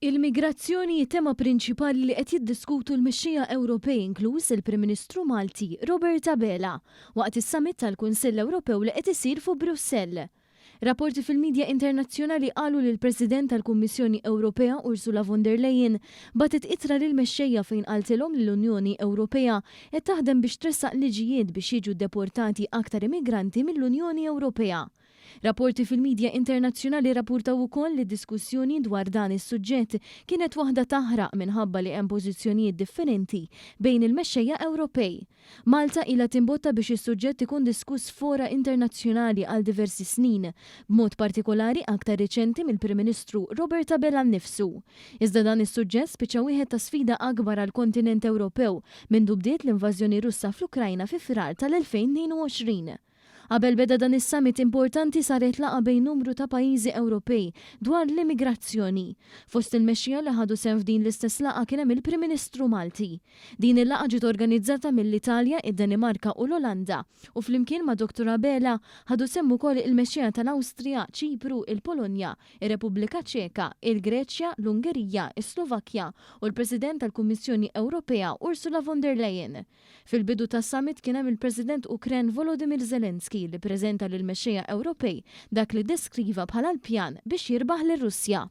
Il-migrazzjoni hi tema prinċipali li qed jiddiskutu l-mexxejja Ewropej inkluż il-Prim Ministru Malti Robert Abela waqt is-summit tal-Kunsill Ewropew li qed isir fu Brussell. Rapporti fil-midja internazzjonali qalu li l-President tal-Kummissjoni Ewropea Ursula von der Leyen bagħtet ittra lill-mexxejja fejn qaltilhom li l-Unjoni Ewropea qed taħdem biex tressaq liġijiet biex jiġu deportati aktar immigranti mill-Unjoni Ewropea. Rapporti fil-midja internazzjonali rrappurtaw ukoll li d-diskussjoni dwar dan is-suġġett kienet waħda taħraq minħabba li hemm pożizzjonijiet differenti bejn il-mexxejja Ewropej. Malta ilha timbotta biex is-suġġett ikun diskuss f'fora internazzjonali għal diversi snin, b'mod partikolari aktar riċenti mill-Prim Ministru Robert Abela nnifsu. Iżda dan is-suġġett spiċċa wieħed ta' sfida akbar għall-kontinent Ewropew mindu bdiet l-invażjoni Russa fl-Ukrajna fi Frar tal-2022. Qabel beda dan is-summit importanti saret laqgħa bejn numru ta' pajjiżi Ewropej dwar l-immigrazzjoni. Fost il-mexxija li ħadu sehem f'din l-istess laqgħa kien hemm il-Prim Ministru Malti. Din il-laqgħa ġiet organizzata mill-Italja, id-Danimarka u l-Olanda u flimkien ma' Dottor Abela ħadu sehem ukoll il-mexxija tal-Awstrija, Ċipru, il-Polonja, ir-Repubblika Ċeka, il-Greċja, l-Ungerija, is-Slovakkja u l-President tal-Kummissjoni Ewropea Ursula von der Leyen. Fil-bidu tas-summit kien hemm il-President Ukren Volodymyr Zelensky li ppreżenta lill-mexxejja Ewropej dak li ddeskriva bħala l-pjan biex jirbaħ lir-Russja.